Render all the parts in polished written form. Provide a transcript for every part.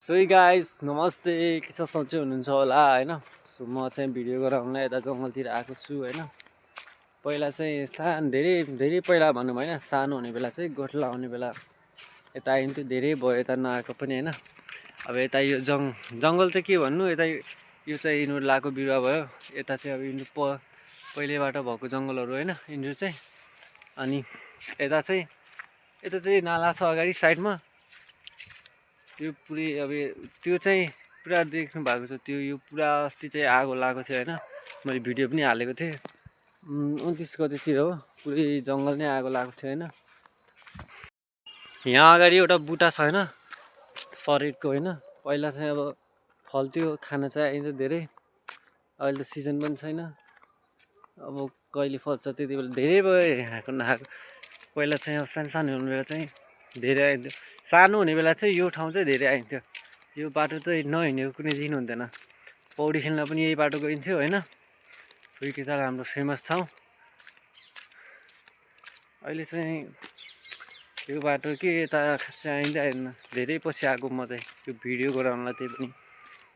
So guys नमस्ते के छ सन्चै हुनुहुन्छ होला हैन। सो म चाहिँ भिडियो गराउन यता जङ्गलतिर आएको छु हैन। पहिला चाहिँ धेरै पहिला भनौँ हैन, सानो हुने बेला चाहिँ गोठ लाउने बेला यता आइन्थ्यो। धेरै भयो यता नआएको पनि हैन। अब यता यो जङ्गल चाहिँ के भन्नु, यता यो चाहिँ यिनीहरू लाएको बिरुवा भयो। यता चाहिँ अब यिनीहरू पहिलेबाट भएको जङ्गलहरू हैन यिनीहरू चाहिँ। अनि यता चाहिँ नाला छ अगाडि साइडमा। त्यो पुरै अब त्यो चाहिँ पुरा देख्नु भएको छ। त्यो यो पुरा अस्ति चाहिँ आगो लागेको थियो हैन। मैले भिडियो पनि हालेको थिएँ। 29 गतेतिर हो, पुरै जङ्गल नै आगो लागेको थियो हैन। यहाँ अगाडि एउटा बुटा छ हैन, फरेटको हैन। पहिला चाहिँ अब फल्थ्यो, खाना चाहिँ आइन्थ्यो धेरै। अहिले त सिजन पनि छैन, अब कहिले फल्छ त्यति बेला। धेरै भयो यहाँको नआएको। पहिला चाहिँ अब सानो हुने बेला चाहिँ धेरै आइन्थ्यो। सानो हुने बेला चाहिँ यो ठाउँ चाहिँ धेरै आइन्थ्यो। यो बाटो चाहिँ नहिँडेको कुनै दिन हुन्थेन। पौडी खेल्न पनि यही बाटो गइन्थ्यो हैन। फुइकेटार हाम्रो फेमस ठाउँ। अहिले चाहिँ यो बाटो के यता खासै आइँदैन। धेरै पछि आएको म चाहिँ यो भिडियो गराउनलाई। त्यही पनि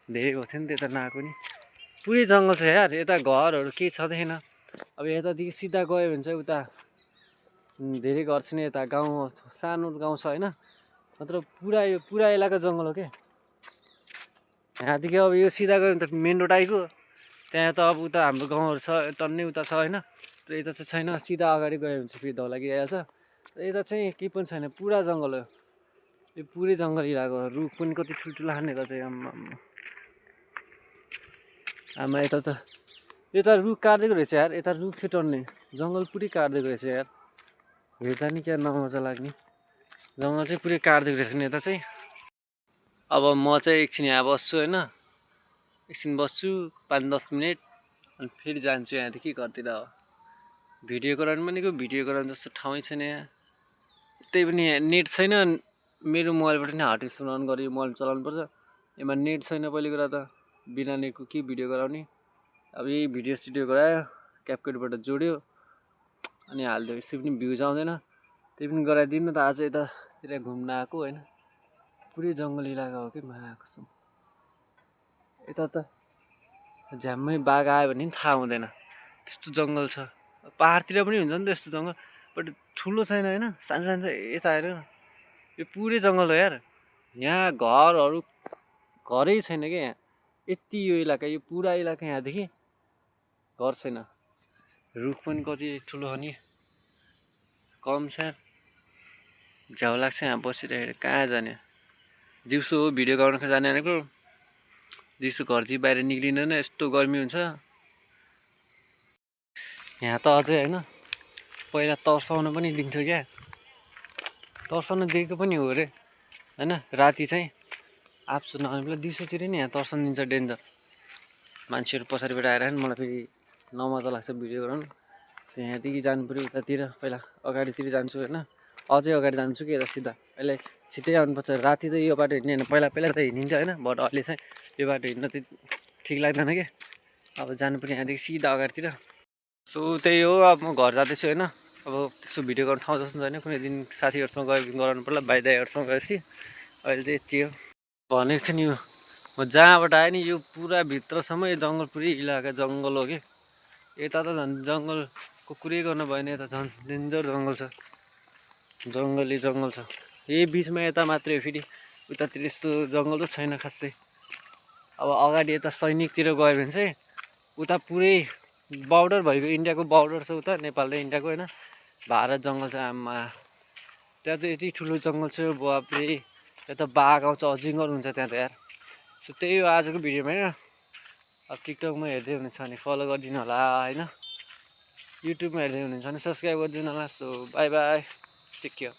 धेरै भएको थियो नि त्यता नआएको नि। पुरै जङ्गल छ यार। यता घरहरू केही छँदैन। अब यतादेखि सिधा गयो भने चाहिँ उता धेरै घर छैन। यता गाउँ सानो गाउँ छ हैन। नत्र पुरा इलाका जङ्गल हो के। यहाँदेखि अब यो सिधा गयो भने त मेन रोड आइगयो। त्यहाँ त अब उता हाम्रो गाउँहरू छ, टन्नै उता छ हैन। तर यता चाहिँ छैन। सिधा अगाडि गयो भने चाहिँ फेरि धौलागिरी आइहाल्छ। यता चाहिँ केही पनि छैन, पुरा जङ्गल हो यो। पुरै जङ्गल इलाका हो। रुख पनि कति ठुल्ठुलो हानेको चाहिँ आमा यता रुख काट्दिएको रहेछ यार। यता रुख थियो टन्नै, जङ्गल पुरै काट्दिएको रहेछ यार। हेर्दा नि क्या नमजा लाग्ने। जङ्गल चाहिँ पुरै काट्दिएको रहेछ नि यता चाहिँ। अब म चाहिँ एकछिन यहाँ बस्छु हैन। एकछिन बस्छु 5-10 मिनट, अनि फेरि जान्छु यहाँदेखि घरतिर। अब भिडियो गराउनु भनेको भिडियो गराउनु जस्तो ठाउँै छैन यहाँ। त्यही पनि यहाँ नेट छैन। मेरो मोबाइलबाट नै हटस्पट अन गरेर मोबाइल चलाउनु पर्छ। यसमा नेट छैन पहिलो कुरा त। बिना नेटको के भिडियो गराउने। अब यही भिडियो स्टुडियो गरायो, क्यापकटबाट जोड्यो अनि हालिदियो। यसै पनि भ्युज आउँदैन। त्यही पनि गराइदिउँ न त। आज यतातिर घुम्न आएको हैन। पुरै जङ्गल इलाका हो कि महाकसम। यता त झ्याम्मै बाघ आयो भने पनि थाहा हुँदैन, त्यस्तो जङ्गल छ। पाहाडतिर पनि हुन्छ नि त यस्तो जङ्गल, बट ठुलो छैन हैन। सानो सानो चाहिँ यता हेर न, यो पुरै जङ्गल हो यार। यहाँ घरहरू घरै छैन क्या यहाँ। यति यो इलाका, यो पुरा इलाका यहाँदेखि घर छैन। रुख पनि कति ठुलो हो नि, कम छ। झ्याउ लाग्छ यहाँ बसिरहेको। कहाँ जाने दिउँसो हो भिडियो गर्न जाने भनेको। दिउँसो घरदेखि बाहिर निक्लिँदैन, यस्तो गर्मी हुन्छ यहाँ त। अझै हैन, पहिला तर्साउन पनि दिन्थ्यो क्या। तर्साउन दिएको पनि हो अरे हैन। राति चाहिँ आप्सु नआउने बेला दिउँसोतिर नि यहाँ तर्साउन दिन्छ, डेन्जर। मान्छेहरू पछाडिबाट आएर नि मलाई फेरि नमजा लाग्छ भिडियो गराउनु। यहाँदेखि जानु पऱ्यो उतातिर, पहिला अगाडितिर जान्छु हैन। अझै अगाडि जान्छु कि यता सिधा। अहिले छिट्टै आउनुपर्छ। राति त यो बाटो हिँड्ने होइन, पहिला त हिँडिन्छ होइन। बट अहिले चाहिँ यो बाटो हिँड्न चाहिँ ठिक लाग्दैन कि। अब जानु पऱ्यो यहाँदेखि सिधा अगाडितिर। सो त्यही हो। अब म घर जाँदैछु होइन। अब त्यसो भिडियो गर्ने ठाउँ जस्तो छैन। कुनै दिन साथीहरूसँग गयो गराउनु पर्ला, भाइ दाइहरूसँग गएपछि। अहिले चाहिँ यति हो भनेको थियो नि। यो म जहाँबाट आएँ नि यो पुरा भित्रसम्म यो जङ्गल पुरै इलाका जङ्गल हो कि। यता त झन् जङ्गलको कुरै गर्नु भएन। यता झन् डेन्जर जङ्गल छ, जङ्गली जङ्गल छ। यही बिचमा यता मात्रै हो, फेरि उतातिर यस्तो जङ्गल त छैन खासै। अब अगाडि यता सैनिकतिर गयो भने चाहिँ उता पुरै बर्डर भएको, इन्डियाको बर्डर छ उता, नेपाल र इन्डियाको होइन। भारत जङ्गल छ आम्मा। त्यहाँ त यति ठुलो जङ्गल छ बाफरे। त्यहाँ त बाघ आउँछ, अजिङ्गर हुन्छ त्यहाँ त यार। सो त्यही हो आजको भिडियोमा होइन। अब टिकटकमा हेर्दै हुनुहुन्छ भने फलो गरिदिनु होला होइन। युट्युबमा हेर्दै हुनुहुन्छ भने सब्सक्राइब गरिदिनु होला। So bye bye, take care.